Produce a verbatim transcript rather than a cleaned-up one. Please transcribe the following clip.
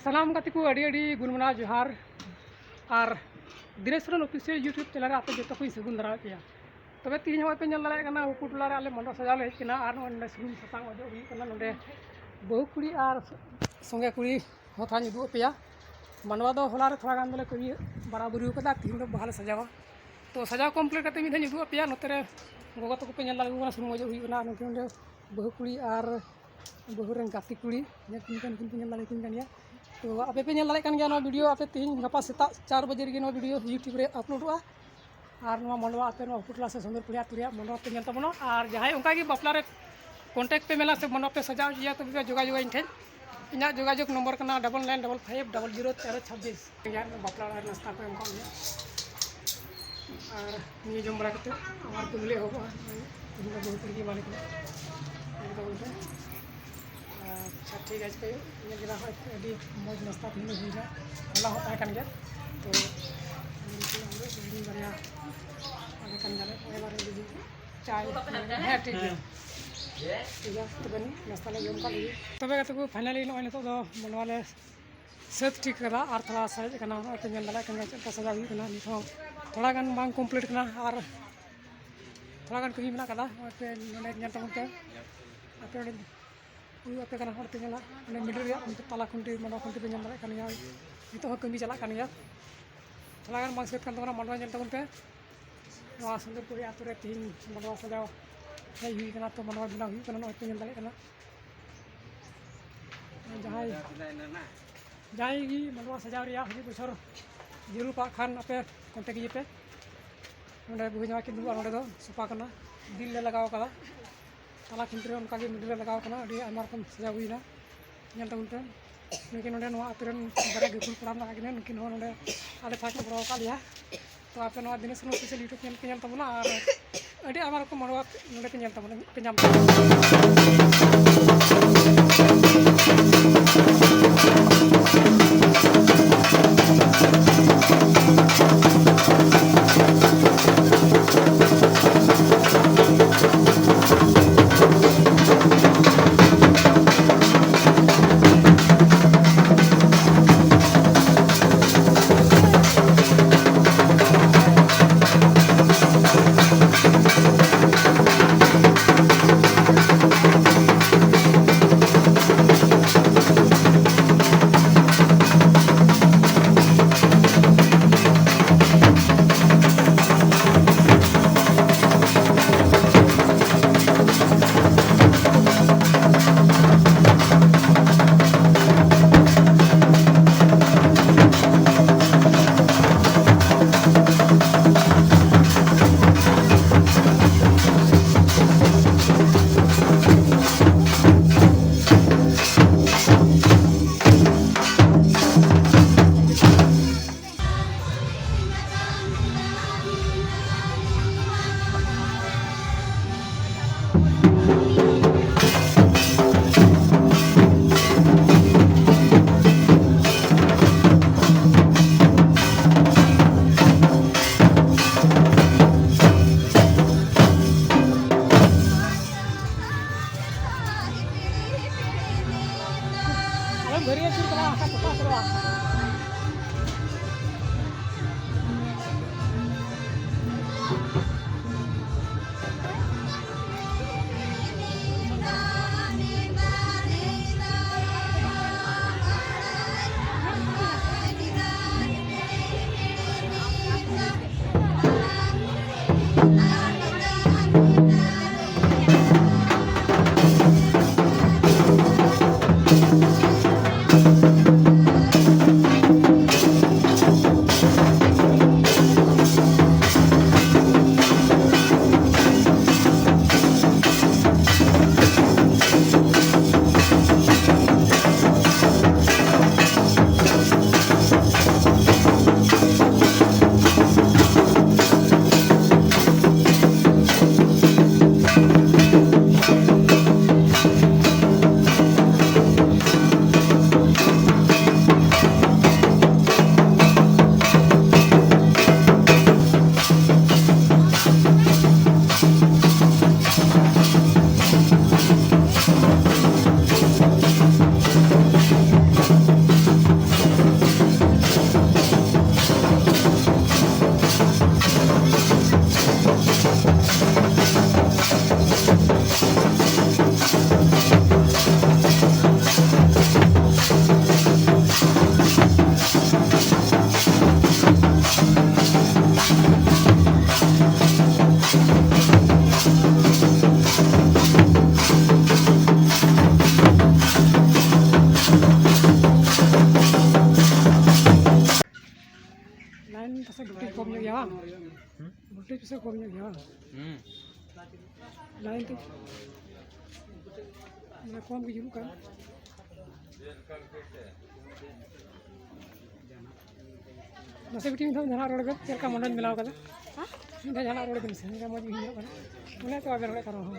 ᱥᱟᱱᱟᱢ ᱜᱟᱛᱮ ᱠᱚ ᱟᱹᱰᱤ ᱟᱹᱰᱤ ᱜᱩᱱ ᱢᱟᱱᱟᱣ ᱡᱚᱦᱟᱨ᱾ ᱟᱨ Dinesh Soren official YouTube channel ᱨᱮ ᱟᱯᱮ ᱡᱚᱛᱚ ᱠᱚᱧ ᱥᱟᱹᱜᱩᱱ ᱫᱟᱨᱟᱢᱮᱫ ᱯᱮᱭᱟ᱾ ᱛᱚᱵᱮ ᱛᱮᱦᱮᱧ ᱦᱚᱸᱜᱼᱚᱭ ᱯᱮ ᱧᱮᱞ ᱫᱟᱲᱮᱭᱟᱜ ᱠᱟᱱᱟ, ᱩᱯᱩ ᱴᱚᱞᱟ ᱨᱮ ᱟᱞᱮ ᱢᱚᱱᱰᱚᱯ ᱥᱟᱡᱟᱣ ᱞᱮ ᱦᱮᱡ ᱠᱟᱱᱟ᱾ ᱟᱨ ᱱᱚᱜᱼᱚᱭ ᱱᱚᱰᱮ ᱥᱩᱱᱩᱢ ᱥᱟᱥᱟᱝ ᱚᱡᱚᱜ ᱦᱩᱭᱩᱜ ᱠᱟᱱᱟ᱾ ᱱᱚᱰᱮ ᱵᱟᱹᱦᱩ ᱠᱩᱲᱤ ᱟᱨ ᱥᱚᱸᱜᱮ ᱠᱩᱲᱤ ᱦᱚᱸ ᱛᱷᱚᱲᱟᱧ ᱩᱫᱩᱜ ᱟᱯᱮᱭᱟ᱾ ᱢᱟᱰᱣᱟ ᱫᱚ ᱦᱚᱞᱟ ᱨᱮ ᱛᱷᱚᱲᱟ ᱜᱟᱱ ᱫᱚᱞᱮ ᱠᱟᱹᱢᱤ ᱵᱟᱨᱟᱵᱟᱹᱨᱤ ᱠᱟᱫᱟ, ᱛᱮᱦᱮᱧ ᱫᱚ ᱵᱟᱦᱟ ᱞᱮ ᱥᱟᱡᱟᱣᱟ᱾ ᱛᱚ ᱥᱟᱡᱟᱣ ᱠᱚᱢᱯᱞᱤᱴ ᱠᱟᱛᱮ ᱢᱤᱫ ᱫᱷᱟᱣ ᱤᱧ ᱩᱫᱩᱜ ᱟᱯᱮᱭᱟ᱾ ᱱᱚᱛᱮ ᱨᱮ ᱜᱚᱜᱚ ᱛᱟᱠᱚ ᱯᱮ ᱧᱮᱞ ᱫᱟᱲᱮᱭᱟᱠᱚ ᱠᱟᱱᱟ, ᱥᱩᱱᱩᱢ ᱚᱡᱚᱜ ᱦᱩᱭᱩᱜ ᱠᱟᱱᱟ᱾ ᱱᱩᱠᱤᱱ ᱱᱚᱰᱮ ᱵᱟᱹᱦᱩ ᱠᱩᱲᱤ ᱟᱨ ᱵᱟᱹᱦᱩ ᱨᱮᱱ ᱜᱟᱛᱮ ᱠᱩᱲᱤ, ᱧᱮᱞ ᱠᱤᱱ ᱠᱟᱱ, ᱩᱱᱠᱤᱱ ᱯᱮ ᱧᱮᱞ ᱫᱟᱲᱮᱭᱟᱠᱤᱱ ᱠᱟᱱ ᱜᱮᱭᱟ᱾ ᱛᱚ ᱟᱯᱮ ᱯᱮ ᱧᱮᱞ ᱫᱟᱲᱮᱭᱟᱜ ᱠᱟᱱ ᱜᱮᱭᱟ ᱱᱚᱣᱟ ᱵᱷᱤᱰᱤᱭᱳ, ᱟᱯᱮ ᱛᱮᱦᱮᱧ ᱜᱟᱯᱟ ᱥᱮᱛᱟᱜ ᱪᱟᱨ ᱵᱟᱡᱮ ᱨᱮᱜᱮ ᱱᱚᱣᱟ ᱵᱷᱤᱰᱤᱭᱳ YouTube ᱨᱮ ᱟᱯᱞᱳᱰᱚᱜᱼᱟ᱾ ᱟᱨ ᱱᱚᱣᱟ ᱢᱟᱰᱣᱟ ᱟᱯᱮ ᱱᱚᱣᱟ ᱩᱯᱩ ᱴᱚᱞᱟ ᱥᱮ ᱥᱚᱱᱫᱚᱨᱯᱩᱨᱤ ᱟᱹᱛᱩ ᱨᱮᱭᱟᱜ ᱢᱟᱰᱣᱟ ᱯᱮ ᱧᱮᱞ ᱛᱟᱵᱚᱱᱟ᱾ ᱟᱨ ᱡᱟᱦᱟᱸᱭ ᱚᱱᱠᱟ ᱜᱮ ᱵᱟᱯᱞᱟ ᱨᱮ ᱠᱚᱱᱴᱟᱠᱴ ᱯᱮ ᱢᱮᱱᱟ ᱥᱮ ᱢᱟᱰᱣᱟ ᱯᱮ ᱥᱟᱡᱟᱣ ᱦᱚᱪᱚᱭᱟ, ᱛᱚᱵᱮ ᱯᱮ ᱡᱳᱜᱟᱡᱳᱜᱟ ᱤᱧ ᱴᱷᱮᱱ᱾ ᱤᱧᱟᱹᱜ ᱡᱳᱜᱟᱡᱳᱜᱽ ᱱᱚᱢᱵᱚᱨ ᱠᱟᱱᱟ double nine double five double zero ᱛᱮᱨᱚ ᱪᱷᱟᱵᱵᱤᱥ᱾ ᱨᱮᱭᱟᱜ ᱵᱟᱯᱞᱟ ᱚᱲᱟᱜ ᱨᱮ ᱱᱟᱥᱛᱟ ᱠᱚ ᱮᱢ ᱠᱟᱜ ᱞᱮᱭᱟ᱾ ᱟᱨ ᱱᱤᱭᱟᱹ ᱡᱚᱢ ᱵᱟᱲᱟ ᱠᱟᱛᱮ ᱟᱵᱟᱨ ᱠᱟᱹᱢᱤ ᱞᱮ ᱮᱦᱚᱵᱚᱜᱼᱟ᱾ ᱛᱮᱦᱮᱧ ᱫᱚ ᱵᱟᱹᱦᱩ ᱠᱩᱲᱤ ᱜᱮ ᱮᱢᱟᱞᱮ ᱠᱟᱱᱟ᱾ ᱮᱠᱫᱚᱢ ᱜᱮ᱾ ᱟᱪᱪᱷᱟ, ᱴᱷᱤᱠ ᱟᱪᱷᱮ, ᱧᱮᱞ ᱠᱮᱫᱟ ᱦᱚᱸ ᱟᱹᱰᱤ ᱢᱚᱡᱽ ᱱᱟᱥᱛᱟ ᱛᱮᱦᱮᱧ ᱫᱚ ᱦᱩᱭᱱᱟ᱾ ᱦᱚᱞᱟ ᱦᱚᱸ ᱛᱟᱦᱮᱸ ᱠᱟᱱ ᱜᱮᱭᱟ᱾ ᱛᱚ ᱵᱟᱨᱭᱟ ᱟᱞᱮ ᱠᱟᱱ ᱜᱮᱭᱟᱞᱮ᱾ ᱮᱵᱟᱨ ᱡᱩᱫᱤ ᱪᱟᱭ, ᱦᱮᱸ, ᱴᱷᱤᱠ ᱜᱮᱭᱟ᱾ ᱴᱷᱤᱠ ᱜᱮᱭᱟ, ᱛᱚᱵᱮ ᱱᱟᱥᱛᱟ ᱞᱮ ᱡᱚᱢ ᱠᱟᱜ ᱞᱮᱜᱮ᱾ ᱛᱚᱵᱮ ᱜᱟᱛᱮ ᱠᱚ, ᱯᱷᱟᱭᱱᱟᱞᱤ ᱱᱚᱜᱼᱚᱭ ᱱᱤᱛᱚᱜ ᱫᱚ ᱢᱟᱰᱣᱟ ᱞᱮ ᱥᱟᱹᱛ ᱴᱷᱤᱠ ᱠᱟᱫᱟ ᱟᱨ ᱛᱷᱚᱲᱟ ᱥᱟᱨᱮᱡ ᱠᱟᱱᱟ᱾ ᱱᱚᱜᱼᱚᱭ ᱯᱮ ᱧᱮᱞ ᱫᱟᱲᱮᱭᱟᱜ ᱠᱟᱱ ᱜᱮᱭᱟ ᱪᱮᱫ ᱞᱮᱠᱟ ᱥᱟᱡᱟᱣ ᱦᱩᱭᱩᱜ ᱠᱟᱱᱟ᱾ ᱱᱤᱛ ᱦᱚᱸ ᱛᱷᱚᱲᱟ ᱜᱟᱱ ᱵᱟᱝ ᱠᱚᱢᱯᱞᱤᱴ ᱠᱟᱱᱟ ᱟᱨ ᱛᱷᱚᱲᱟ ᱜᱟᱱ ᱠᱟᱹᱢᱤ ᱢᱮᱱᱟᱜ ᱠᱟᱫᱟ᱾ ᱱᱚᱜᱼᱚᱭ ᱯᱮ ᱱᱚᱰᱮ ᱧᱮᱞ ᱛᱟᱵᱚᱱ ᱯᱮ, ᱟᱯᱮ ᱱᱚᱰᱮ ᱩᱫᱩᱜ ᱟᱯᱮ ᱠᱟᱱᱟ᱾ ᱦᱚᱲ ᱯᱮ ᱧᱮᱞᱟ, ᱚᱸᱰᱮ ᱢᱤᱰᱤᱞ ᱨᱮᱭᱟᱜ ᱛᱟᱞᱟ ᱠᱷᱩᱱᱴᱤ, ᱢᱟᱰᱣᱟ ᱠᱷᱩᱱᱴᱤ ᱯᱮ ᱧᱮᱞ ᱫᱟᱲᱮᱭᱟᱜ ᱠᱟᱱ ᱜᱮᱭᱟ᱾ ᱱᱤᱛᱚᱜ ᱦᱚᱸ ᱠᱟᱹᱢᱤ ᱪᱟᱞᱟᱜ ᱠᱟᱱ ᱜᱮᱭᱟ᱾ ᱛᱷᱚᱲᱟ ᱜᱟᱱ ᱵᱟᱝ ᱥᱟᱹᱛ ᱠᱟᱱ ᱛᱟᱵᱚᱱᱟ, ᱢᱟᱰᱣᱟ ᱧᱮᱞ ᱛᱟᱵᱚᱱ ᱯᱮ᱾ ᱱᱚᱣᱟ ᱥᱚᱱᱫᱚᱨᱯᱩᱨᱤ ᱟᱹᱛᱩ ᱨᱮ ᱛᱮᱦᱮᱧ ᱢᱟᱰᱣᱟ ᱥᱟᱡᱟᱣ ᱦᱮᱡ ᱦᱩᱭ ᱠᱟᱱᱟ, ᱛᱚ ᱢᱟᱰᱣᱟ ᱵᱮᱱᱟᱣ ᱦᱩᱭᱩᱜ ᱠᱟᱱᱟ, ᱱᱚᱜᱼᱚᱭ ᱯᱮ ᱧᱮᱞ ᱫᱟᱲᱮᱭᱟᱜ ᱠᱟᱱᱟ᱾ ᱡᱟᱦᱟᱸᱭ, ᱡᱟᱦᱟᱸᱭ ᱜᱮ ᱢᱟᱰᱣᱟ ᱥᱟᱡᱟᱣ ᱨᱮᱭᱟᱜ ᱦᱤᱡᱩᱜ ᱵᱚᱪᱷᱚᱨ ᱡᱟᱹᱨᱩᱲ ᱯᱟᱲᱟᱜ ᱠᱷᱟᱱ ᱟᱯᱮ ᱠᱚᱱᱴᱮᱠ ᱤᱭᱟᱹ ᱯᱮ᱾ ᱱᱚᱰᱮ ᱵᱩᱦᱤ ᱡᱟᱶᱟᱭ ᱠᱤᱱ ᱫᱩᱲᱩᱵᱼᱟ, ᱱᱚᱰᱮ ᱫᱚ ᱥᱳᱯᱟ ᱠᱟᱱᱟ, ᱫᱤᱞ ᱞᱮ ᱞᱟᱜᱟᱣ ᱠᱟᱫᱟ᱾ ᱛᱟᱞᱟ ᱠᱷᱩᱱᱴᱤ ᱨᱮ ᱚᱱᱠᱟᱜᱮ ᱢᱤᱰᱤᱞ ᱨᱮ ᱞᱟᱜᱟᱣ ᱠᱟᱱᱟ, ᱟᱹᱰᱤ ᱟᱭᱢᱟ ᱨᱚᱠᱚᱢ ᱥᱟᱡᱟᱣ ᱦᱩᱭᱱᱟ᱾ ᱧᱮᱞ ᱛᱟᱵᱚᱱ ᱯᱮ, ᱱᱩᱠᱤᱱ ᱱᱚᱰᱮ ᱱᱚᱣᱟ ᱟᱹᱛᱩ ᱨᱮᱱ ᱵᱟᱨᱭᱟ ᱜᱟᱹᱠᱷᱩᱲ ᱠᱚᱲᱟ ᱢᱮᱱᱟᱜ ᱠᱤᱱᱟ, ᱱᱩᱠᱤᱱ ᱦᱚᱸ ᱱᱚᱰᱮ ᱟᱞᱮ ᱥᱟᱶ ᱠᱤᱱ ᱜᱚᱲᱚ ᱟᱠᱟᱫ ᱞᱮᱭᱟ᱾ ᱛᱚ ᱟᱯᱮ ᱱᱚᱣᱟ ᱫᱤᱱᱮᱥ ᱥᱚᱨᱮᱱ ᱚᱯᱷᱤᱥᱤᱭᱟᱞ YouTube ᱧᱮᱞ ᱯᱮ ᱧᱮᱞ ᱛᱟᱵᱚᱱᱟ ᱟᱨ ᱟᱹᱰᱤ ᱟᱭᱢᱟ ᱨᱚᱠᱚᱢ ᱢᱟᱰᱣᱟ ᱱᱚᱰᱮ ᱯᱮ ᱧᱮᱞ ᱛᱟᱵᱚᱱᱟ, ᱯᱮ ᱧᱟᱢ ᱛᱟᱵᱚᱱᱟ᱾ ᱞᱟᱭᱤᱱ ᱯᱟᱥᱮ ᱵᱷᱳᱞᱴᱮᱡᱽ ᱠᱚᱢ ᱧᱚᱜ ᱜᱮᱭᱟ ᱵᱟᱝ? ᱦᱩᱸ? ᱵᱷᱳᱞᱴᱮᱡᱽ ᱯᱟᱥᱮ ᱠᱚᱢ ᱧᱚᱜ ᱜᱮᱭᱟ ᱵᱟᱝ? ᱦᱩᱸ᱾ ᱞᱟᱭᱤᱱ ᱛᱮ ᱢᱟᱱᱮ ᱠᱚᱢ ᱜᱮ ᱡᱩᱞᱩᱜ ᱠᱟᱱ᱾ ᱢᱟᱥᱮ ᱵᱤᱴᱤ, ᱢᱤᱫ ᱫᱷᱟᱣ ᱡᱟᱦᱟᱱᱟᱜ ᱨᱚᱲ ᱵᱮᱱ, ᱪᱮᱫ ᱞᱮᱠᱟ ᱢᱚᱱᱮ ᱵᱮᱱ ᱵᱮᱱᱟᱣ ᱠᱟᱫᱟ? ᱦᱮᱸ? ᱢᱤᱫ ᱫᱷᱟᱣ ᱡᱟᱦᱟᱱᱟᱜ ᱨᱚᱲ ᱵᱮᱱ ᱥᱮ, ᱢᱚᱡᱽ ᱜᱮ ᱧᱮᱞᱚᱜ ᱠᱟᱱᱟ᱾ ᱢᱚᱱᱮ ᱛᱚ ᱟᱵᱮᱱ ᱨᱚᱲ ᱠᱟᱱᱟ ᱦᱚᱸ᱾